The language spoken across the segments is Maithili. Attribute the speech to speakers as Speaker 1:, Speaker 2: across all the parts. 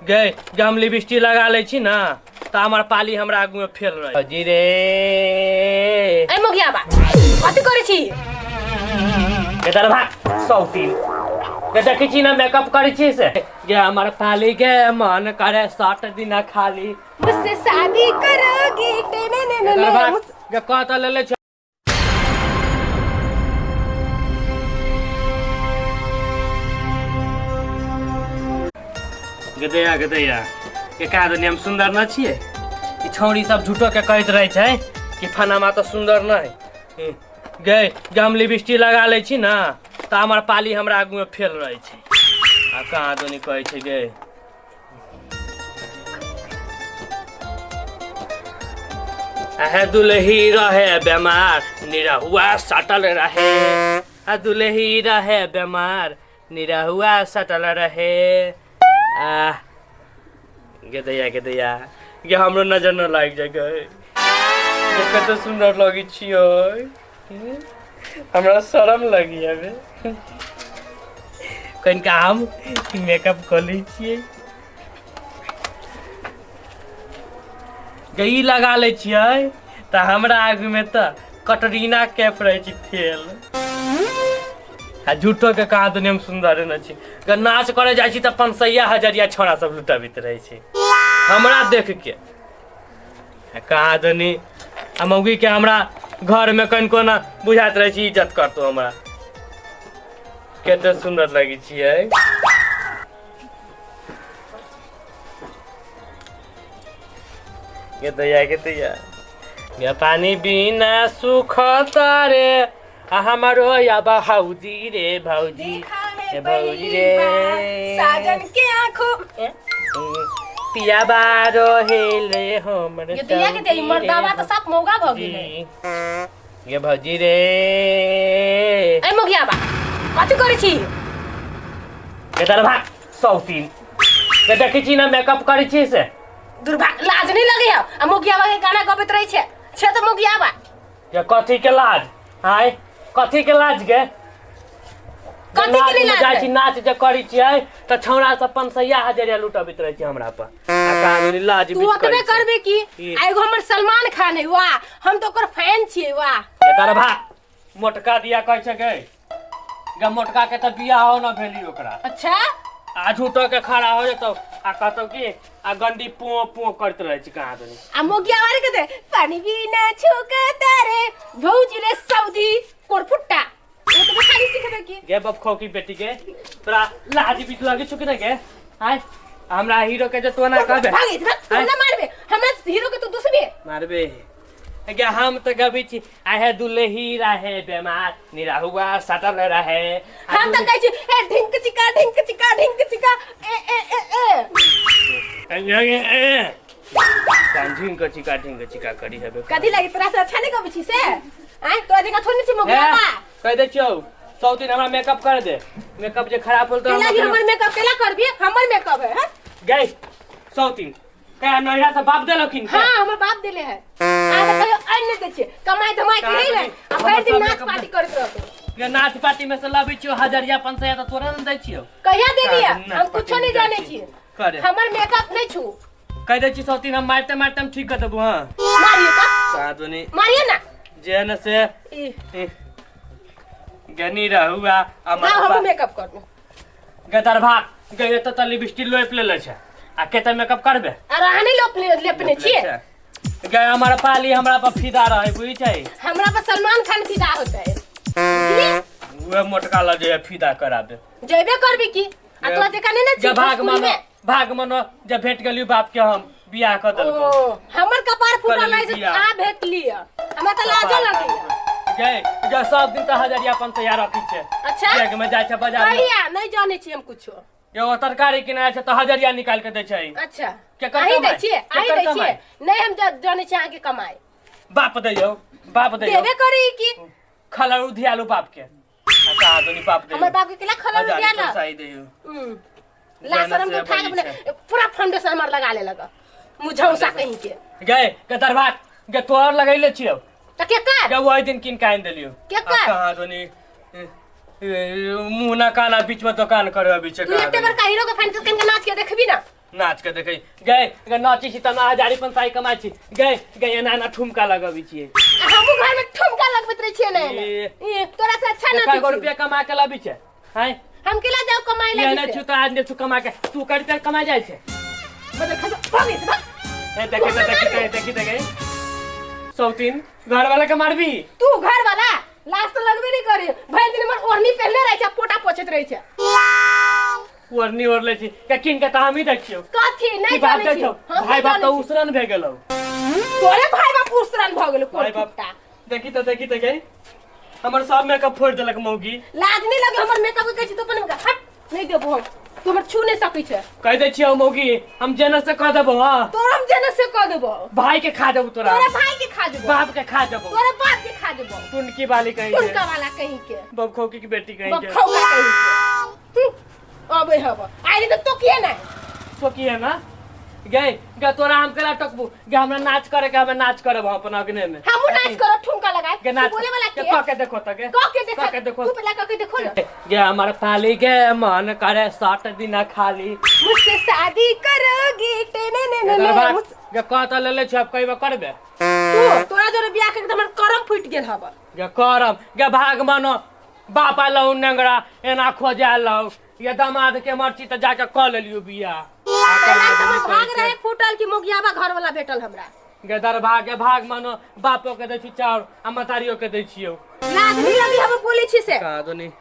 Speaker 1: गै जे हम लिपस्टिक लगा लै छी ने तऽ हमर पाली हमरा आगूमे फेल रहै जी रे।
Speaker 2: ए मोगिया बा, कथी करै छी?
Speaker 1: इधर भाग सौतीन के, देखै छी ने मेकअप करै छी से जे हमर पाली के मन करे 60 दिना खाली।
Speaker 2: मुझसे शादी करोगी? ने ने ने ने।
Speaker 1: इधर भाग के, कह तऽ लेले छी। गदैया गदैया के कहा दुनिया हम सुंदर न छियै? ई छौड़ी सब झूठो के कहैत रहै छै कि फनामा तऽ सुंदर नहि। गै जे हम लिपस्टिक लगा लै छी ने तऽ हमर पाली हमरा आगूमे फेल रहै छै आ कहाँ दुनी कहै छै गै अहे दुलही रहे बेमार निरहुआ सटल रहे, आ दुलही रहे बेमार निरहुआ सटल रहे। आ गेदैया गेदैया गे, हमरो नजर न लागि जाय गे। गे कते सुंदर लगै छियै, हमरा शरम लगी हवे। कनिका हम मेकअप कऽ लै छियै गे, ई लगा लै छियै तऽ हमरा आगूमे तऽ कटरीना कैफ रहै छै फेल। आ झूठो के कहाँ दुनिया में सुंदर न छी गे। नाच करे जाइ छी तऽ 500 हजरिया छोड़ा सब लुटबैत रहै छै हमरा देख के। आ कहाँ दुनी आ मौगी के हमरा घर में कनिको ना बुझाइत रहै छी इज्जत करतो हमरा। कते सुंदर लगै छियै के दैया के दैया गे, पानी बिना सुखता रे आ हमरो या भौजी रे भौजी।
Speaker 2: देखा है
Speaker 1: ए भौजी
Speaker 2: पहली
Speaker 1: रे
Speaker 2: बार साजन के आंखों ए,
Speaker 1: पिया बारो हेले हमर।
Speaker 2: ये दैया के दैया, मर्दावा तऽ सब मौगा भऽ गेलै।
Speaker 1: गे भौजी रे।
Speaker 2: ए मोगिया बा, कथी करै छी?
Speaker 1: इधर भाग सौतीन के, देखै छी ने मेकअप करै छी से।
Speaker 2: दुर्भाग्य, लाज नहीं लगे है आ मोगिया बा के गाना गबैत रहै छै? छै तऽ मोगिया बा।
Speaker 1: के कथी के लाज आय, कथी के लाज गे?
Speaker 2: कथी के लिए लाज?
Speaker 1: जाइ छी नाच जे करै छियै तऽ छौड़ा सब 500 हजरिया लुटबैत रहै छै हमरा पर आ कानूनी लाज
Speaker 2: तू
Speaker 1: बीच
Speaker 2: ओतबे
Speaker 1: करै छै।
Speaker 2: करबे की?
Speaker 1: की?
Speaker 2: आ एगो हमर सलमान खान है, वाह, हम तऽ ओकर फैन छियै, वाह।
Speaker 1: इधर भाग मोटका दिया कहै छै गे गे, मोटका के तऽ बियाह हो न भेली ओकरा।
Speaker 2: अच्छा।
Speaker 1: आ झूठो के खड़ा हो जेतौ आ कहतौ कि आ गंडी पो पो करैत रहै छै कहाँ दुनी।
Speaker 2: आ मोगिया वाले के दे पानी बिना छुकता रे भौजी रे सऊदी कोरफुट्टा, ओतबे खाली सिखबे की?
Speaker 1: गे बप खोकी बेटी के, तोरा लाज बीच लगे छौ कि नहीं गे? आय हमरा हीरो के जे तू ना कहबे
Speaker 2: भागे भाग, तू
Speaker 1: आय।
Speaker 2: ना मारबे हमरा हीरो के, तू दुसबे
Speaker 1: मारबे गे। हम तऽ गबै छी आहे दुलही रहे बेमार निराहुआ सटल रहे।
Speaker 2: हम तऽ कहै छी ए ढिंक चिका ढिंक चिका ढिंक चिका ए ए ए ए।
Speaker 1: ढिंक चिका ढिंक चिका करी हेबे।
Speaker 2: कथी लागी? तोरा से अच्छा नहीं गबै छी से? आय तोरा जकाँ थोड़ी छी मोगिया बा।
Speaker 1: कह दे छियौ सौ दिन हमरा मेकअप कर दे, मेकअप जे खराब होल तऽ
Speaker 2: केला की हमर मेकअप केला करबी? हमर मेकअप है, हैं?
Speaker 1: गई सौ तीन कह नैहरा से बाप देलखिन?
Speaker 2: हाँ, हमर बाप देले है। आ तऽ कहियो आनि नहि दै छियै, कमाई धमाई के नहीं ने आ भरि दिन नाच पार्टी करैत रहतो।
Speaker 1: ये नाच पार्टी में से लबै छियौ हजरिया 500 तऽ तोरा ने दै छियौ।
Speaker 2: कहिया देलियै?
Speaker 1: नाच
Speaker 2: हम
Speaker 1: पार्टी
Speaker 2: कुछो
Speaker 1: में
Speaker 2: नहीं
Speaker 1: जाइ
Speaker 2: जानै
Speaker 1: छी।
Speaker 2: छियै।
Speaker 1: करे
Speaker 2: हमर मेकअप नहीं छू।
Speaker 1: कह दै छी सौ तीन हम मारते मारते हम ठीक कर देबो। हाँ
Speaker 2: मारियो का
Speaker 1: कहाँ दुनी
Speaker 2: मारियो ना।
Speaker 1: जे न से
Speaker 2: ई
Speaker 1: गनी रहुआ
Speaker 2: ना हम मेकअप करबो।
Speaker 1: गदर भाग गए तऽ लिपस्टिक लोप लेले छै आ केते मेकअप करबे?
Speaker 2: अरे अहाँ नहीं लोप लेपने छियै।
Speaker 1: गए हमारा पाली हमरा पर फिदा रहे बुझी छै।
Speaker 2: हमरा पर सलमान खान फिदा होता है, बुझलियै?
Speaker 1: उहे मोटका लग जाए फिदा कराबे।
Speaker 2: जेबे करबी की आ तोरा जेका नहीं ने छी
Speaker 1: जब भाग
Speaker 2: भोजपुरी
Speaker 1: मानो
Speaker 2: में।
Speaker 1: भाग मानो जब भेट गेलियो बाप के हम बियाह कर देलको।
Speaker 2: ओ हमर कपार फूटल
Speaker 1: कर
Speaker 2: है से
Speaker 1: लिया।
Speaker 2: आ भेट लिया, हमरा तऽ लाजो लगैया।
Speaker 1: गए जब सब दिन तऽ हजरिया 500 रखी छै।
Speaker 2: अच्छा।
Speaker 1: बैग में जाइ छै बाजार में।
Speaker 2: कहिया नहीं जानै छी हम कुछो।
Speaker 1: एगो तरकारी किनाइ छै तऽ हजरिया निकाल के दै छै।
Speaker 2: अच्छा।
Speaker 1: केकर
Speaker 2: अहीं दै
Speaker 1: कमाइ?
Speaker 2: छियै? अहीं
Speaker 1: केकर
Speaker 2: दै छियै?
Speaker 1: कमाइ?
Speaker 2: नहीं हम जानै छियै अहाँके कमाइ।
Speaker 1: बाप दैयौ, बाप दैयौ।
Speaker 2: देबे करी की?
Speaker 1: खलर उधियालु बाप के। अच्छा आदमी बाप दैयौ।
Speaker 2: हमर बाप के केला खलर
Speaker 1: हजार
Speaker 2: उधियाल?
Speaker 1: पैसा ही दैयौ।
Speaker 2: ला शरम के
Speaker 1: से
Speaker 2: उठा के
Speaker 1: बड़ी
Speaker 2: अपने पूरा फाउंडेशन हमर लगा लेलक मुझौसा कहीं के।
Speaker 1: गए गदरवा गे तोहर लगैले छियौ।
Speaker 2: तऽ के कर?
Speaker 1: गे ओहि दिन किन के आनि देलियौ।
Speaker 2: के कर?
Speaker 1: आ कहाँ दोनी मुँह ना काना बीच में दुकान करे अभी छै।
Speaker 2: तू एते बड़का हीरो के फैन के नाच के देखबी ना?
Speaker 1: नाच के देखै गए गे नाचै छी तऽ हजारी पंसाई कमाइ छी गए गए एना एना ठुमका लगबै छियै।
Speaker 2: आ हमहूँ घरमे ठुमका लगबैत रहै छियै ने।
Speaker 1: ए।
Speaker 2: ए, तोरा से अच्छा
Speaker 1: कए
Speaker 2: नाचै
Speaker 1: गो
Speaker 2: छी।
Speaker 1: रुपया कमा के लबै छै हैं?
Speaker 2: हम केला जाऊ कमाए
Speaker 1: ये
Speaker 2: लागी
Speaker 1: नहि
Speaker 2: से?
Speaker 1: छु तऽ आज नहि छु कमा के तू कर रुपया कमा जाइ छै।
Speaker 2: बदल खसा भाग से भाग।
Speaker 1: ए देखी तऽ देखी तऽ देखी तऽ गई सौतीन घर वाला के मारबी।
Speaker 2: तू घर वाला लास्ट तो लगबे नहीं करे, भरि दिन हमर ओढ़नी पहनले रहै छै, पोटा पोछैत रहै छै।
Speaker 1: ओढ़नी ओढ़ले छी के किन के तऽ हमही दै छियौ।
Speaker 2: कथी
Speaker 1: की
Speaker 2: नहीं
Speaker 1: बाप
Speaker 2: जानै
Speaker 1: दै
Speaker 2: छी
Speaker 1: छौ?
Speaker 2: हम
Speaker 1: भाई
Speaker 2: नहीं
Speaker 1: बाप तऽ
Speaker 2: जानै छी।
Speaker 1: उसरन भए गेलौ।
Speaker 2: तोरे भाई बाप उसरन भऽ गेलौ
Speaker 1: भाई बाप।
Speaker 2: कोरफुट्टा।
Speaker 1: देखी तऽ देखी तऽ गई हमर सब मेकअप फोड़ि देलक मौगी।
Speaker 2: लाज नहीं लगे हमर मेकअप के? कहै छी तू अपन मेकअप हट नहीं देबो हम, तू हमर छू नहीं सकै छै।
Speaker 1: कहि दै छियौ मौगी, हम जेना से कह देबौ। हाँ
Speaker 2: तोरा हम जेना से कह देबो।
Speaker 1: भाई के खा देबौ तोरा।
Speaker 2: तोरे भाई के खा देबो।
Speaker 1: बाप के खा देबौ।
Speaker 2: तोरे बाप के खा देबो।
Speaker 1: टुनकी वाली कहीं के।
Speaker 2: टुनका वाला कहीं के।
Speaker 1: बबखौकी की बेटी कहीं के।
Speaker 2: बखौका कहीं के। अबे हब आइ तऽ तो किए नहीं
Speaker 1: तो की है ना गए गे तोरा हम केला टकबू गे? हमरा नाच करे के, हमे नाच करब हम अपन अग्ने में।
Speaker 2: हमहूँ नाच करब ठुमका लगाए।
Speaker 1: गे नाच
Speaker 2: तू बोले वाला
Speaker 1: के
Speaker 2: के
Speaker 1: कह के देखो त गे।
Speaker 2: कह के देखो।
Speaker 1: कह के देखो।
Speaker 2: तू पहला कह के देखो ना।
Speaker 1: गे हमार थाली गे मन करे 60 दिन खाली।
Speaker 2: मुझसे शादी करोगी टेने ने ने
Speaker 1: एकर
Speaker 2: ने
Speaker 1: बाद गे कह त लेले छी, अब कइबे करबे?
Speaker 2: तू तोरा जोरे बियाह के हमर करम फूट गेल हब।
Speaker 1: गे करम गे भाग मनो बाप आलो नेंगरा एना खोजा लो ये दामाद के मर्ची त जाके क लेलियो बियाह।
Speaker 2: पहला तऽ हमर भाग रहे फूटल कि मोगियाबा घर वाला भेटल हमरा।
Speaker 1: गे दरभा के भाग मानो बापो के दै छी चाउर आ मतारियो के दै छियौ।
Speaker 2: लाज नहीं लगी हम बोले छी से?
Speaker 1: कहा तो नहीं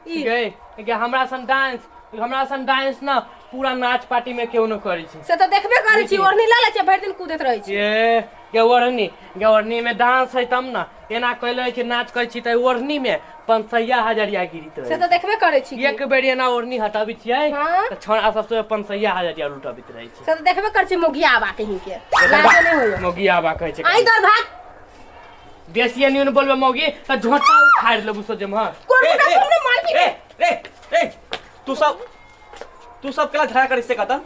Speaker 2: ई।
Speaker 1: गे गे हमरा सन डांस, हमरा सन डांस ना पूरा नाच पार्टी में केओ न करै छै।
Speaker 2: से तऽ देखबे करै छी, ओढ़नी लऽ लै छै भरि दिन कूदैत रहै छी।
Speaker 1: ये गे ओढ़नी, गे ओढ़नी में डांस है तब ना एना कैले छै नाच करै छी तऽ ओढ़नी में पंसैया हजरिया गिरित
Speaker 2: से
Speaker 1: रहै।
Speaker 2: तऽ देखबे करै छी।
Speaker 1: एक बेर एना ओढ़नी हटाबै छियै
Speaker 2: हाँ।
Speaker 1: तऽ छौड़ा सबसे पंसैया हजरिया लुटबैत रहै छै।
Speaker 2: से तऽ देखबे करै छी मोगियाबा कहीं के। लाजो नहीं होइए।
Speaker 1: मौगी आबा कहै छै।
Speaker 2: आई दर भाग।
Speaker 1: बेसी न्यून बोलबै मौगी तऽ झोंटा उखाड़ि लेबू सोचे में।
Speaker 2: कोन
Speaker 3: ए,
Speaker 2: मुदा
Speaker 3: ए,
Speaker 2: तुमने मारबी।
Speaker 3: ए रे रे, तू सब केला झगड़ा करी से कहता?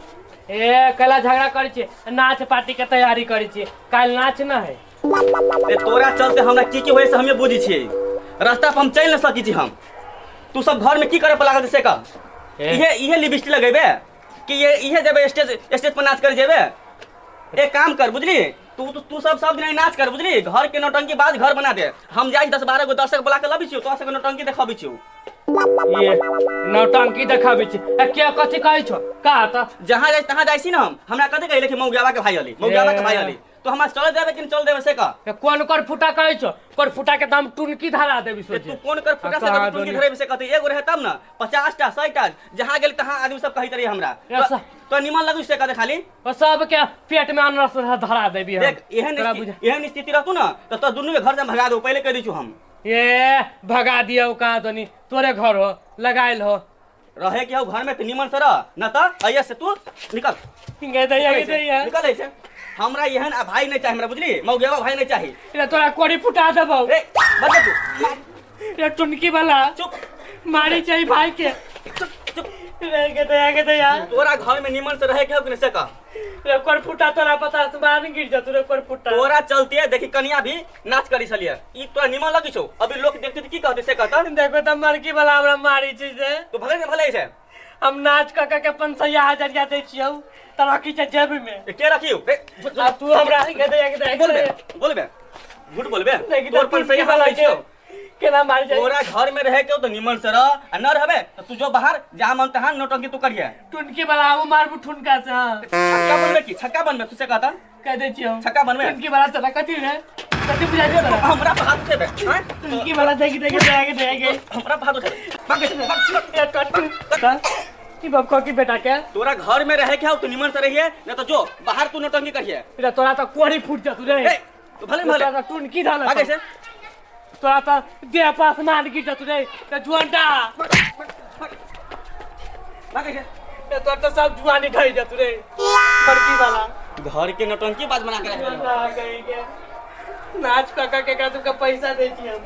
Speaker 1: ए कैला झगड़ा करै छियै? नाच पार्टी के तैयारी करै छियै, काल्हि नाच न है।
Speaker 3: रे तोरा चलते हमरा की की होय से हमे बुझी छियै। रास्ता पर हम चलि न सकी छी हम। तू सब घर में की करे पर लागल छै से कह।
Speaker 1: ए।
Speaker 3: इहे इहे लिपस्टिक लगेबे कि ये इहे जेबे स्टेज स्टेज पर नाच करे जेबे? एक काम कर बुझली, तू तू, तू सब सब दिन नाच कर बुझली, घर के नौटंकी बाज घर बना दे। हम जाइ 10-12 गो दर्शक बुला के लबै छियौ, तोरा सबके नौटंकी देखाबै छियौ।
Speaker 1: ये नौटंकी देखाबै छी ए के कथी कहै छौ का तऽ?
Speaker 3: जहाँ जाइ तहाँ जाइ छी ने हम। हमरा कथी कहले कि मौगियाबा के भाई हली, मौगियाबा के भाई हली, तो हमरा चल देबे कि चल देबे से कह।
Speaker 1: ए कोन कर फुटा कहै छौ? कर फुटा के तऽ हम टुनकी धरा देबी
Speaker 3: ए,
Speaker 1: सोचे।
Speaker 3: तू कोन कर फुटा से
Speaker 1: आ कहाँ
Speaker 3: तू की
Speaker 1: दुनिया-
Speaker 3: धरेबे से कहते? एगो रहे तब न 50 टा 100 टा, जहाँ गेल तहाँ आदमी सब कहैत रही हमरा।
Speaker 1: ऐसा।
Speaker 3: तो निमन लगू से कहते खाली।
Speaker 1: ओ सबके पेट में अनरस धरा देबी हम।
Speaker 3: देख एहन
Speaker 1: तोरा
Speaker 3: एहन स्थिति रहतू न तो तोरा दुनू के घर से हम भगा दू, पहले कह दै छु हम।
Speaker 1: ए भगा दियौ कहाँ दोनी, तोरे घर हो लगायल हो।
Speaker 3: रहे के हो घर में तो निमन से रह, न त अइया से तू निकल।
Speaker 1: गे दैया गे दैया।
Speaker 3: निकल ऐसे। हमरा एहन आ भाई नहीं चाही हमरा बुझली, मौगियाबा भाई नहीं चाही।
Speaker 1: रे तोरा कोड़ी फुटा देबौ।
Speaker 3: रे बच तू।
Speaker 1: रे टुनकी वाला।
Speaker 3: चुप।
Speaker 1: मारी चाहिए भाई के।
Speaker 3: चुप चुप।
Speaker 1: रे गे दैया गे दैया।
Speaker 3: तोरा घर में निमन से रहे के हो कि नहीं से कह।
Speaker 1: रे कर फुटा तोरा पता आसमान गिर जतु रे कर फुटा।
Speaker 3: तोरा चलते देखी कनिया भी नाच करी छलिए, ई तोरा निमन लगी छौ? अभी लोग देखते त की कहते से कहता?
Speaker 1: देखो त मरकी वाला हमरा मारी छै से।
Speaker 3: तू भले ने भले छै।
Speaker 1: हम नाच क क के पंसैया हजरिया दै छियौ त रखी छै जेब में।
Speaker 3: ए, के रखियो रे?
Speaker 1: आ तू हमरा गे दैया गे दैया।
Speaker 3: बोलबे बोलबे झूठ बोलबे।
Speaker 1: देखी
Speaker 3: तोर
Speaker 1: त
Speaker 3: पर सही
Speaker 1: टुनकी वाला
Speaker 3: वाला
Speaker 1: के
Speaker 3: छौ।
Speaker 1: केना मारी छै।
Speaker 3: तोरा घर में रहे के हो तो निमन से रह आ न रहबे तो तू जो बाहर जहाँ मन तहाँ नौटंकी तू करिए।
Speaker 1: टुनकी वाला हम मारबू ठुनका से। हाँ
Speaker 3: छक्का बनबे की छक्का बनबे तू से कहता?
Speaker 1: कह दै छियौ।
Speaker 3: छक्का बनबे?
Speaker 1: टुनकी वाला तोरा कथी रे, कथी बुझाइ छै तोरा?
Speaker 3: हमरा पर हाथ उठेबे हैं?
Speaker 1: टुनकी वाला देखी देखी दैया गे दैया गे।
Speaker 3: हमरा पर हाथ उठेबे, भाग ऐसे, भाग, भाग।
Speaker 1: ए टुन की बाप की बेटा के।
Speaker 3: तोरा घर में रहे के हो तो निमन से रहिए, न तो जो बाहर तू नौटंकी करिए।
Speaker 1: रे तोरा त कोड़ी फूट जतु रे।
Speaker 3: ए तू भले भले
Speaker 1: तोरा त टुनकी धान
Speaker 3: भाग ऐसे।
Speaker 1: तोरा त देह पर आसमान गिर जतु रे त जुअंडा।
Speaker 3: भाग ऐसे।
Speaker 1: रे तोरा त सब जुआनी ढहि जतु रे बड़की वाला।
Speaker 3: घर के नौटंकी बाज बना के रख देले।
Speaker 1: जुअंडा कहीं के नाच क क के एकरा सबके पैसा दै छी हम।